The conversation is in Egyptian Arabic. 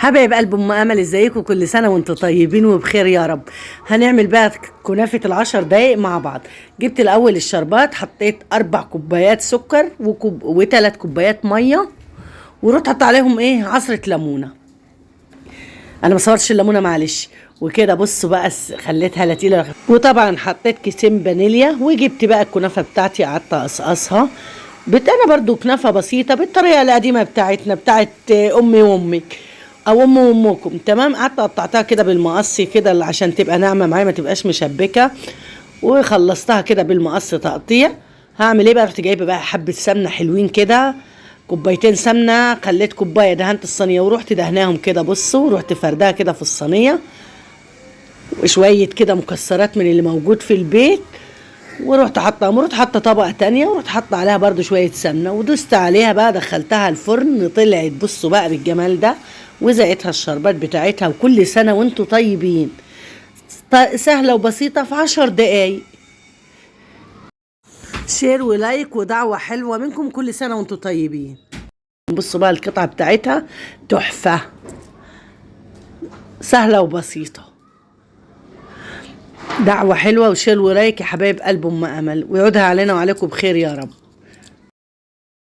حبايب قلب ام امل، ازيكم؟ كل سنة وانتم طيبين وبخير يا رب. هنعمل بقى كنافه ال10 دقايق مع بعض. جبت الاول الشربات، حطيت 4 كوبايات سكر و3 كوبايات مية، ورحت حط عليهم ايه؟ عصره ليمونه. انا ما صورتش الليمونه معلش. وكده بصوا بقى خليتها لا تقيلة. وطبعا حطيت كيسين فانيليا، وجبت بقى الكنافه بتاعتي قعدت اقصقصها. انا برضو كنافه بسيطة بالطريقة القديمة بتاعتنا، بتاعت امي وامك او ام وامكم، تمام. قعدت قطعتها كده بالمقص كده عشان تبقى ناعمة معايا، ما تبقاش مشبكه. وخلصتها كده بالمقص تقطيع. هعمل ايه بقى؟ رحت جايبه بقى حبه سمنه حلوين كده، كوبايتين سمنه، خليت كوباية دهنت الصينية ورحت دهناهم كده. بصوا ورحت فردها كده في الصينية، وشوية كده مكسرات من اللي موجود في البيت، ورحت حاطه، ورحت حاطه طبقه تانية، ورحت حاطه عليها برده شوية سمنه، ودوست عليها بقى، دخلتها الفرن. طلعت بصوا بقى بالجمال ده، وزقتها الشربات بتاعتها. وكل سنة وانتوا طيبين. سهلة وبسيطة في 10 دقايق. share و like ودعوة حلوة منكم. كل سنة وانتوا طيبين. بصوا بقى القطعة بتاعتها تحفة، سهلة وبسيطة. دعوة حلوة و share و like يا حبايب قلب ام امل، ويعودها علينا وعليكم بخير يا رب.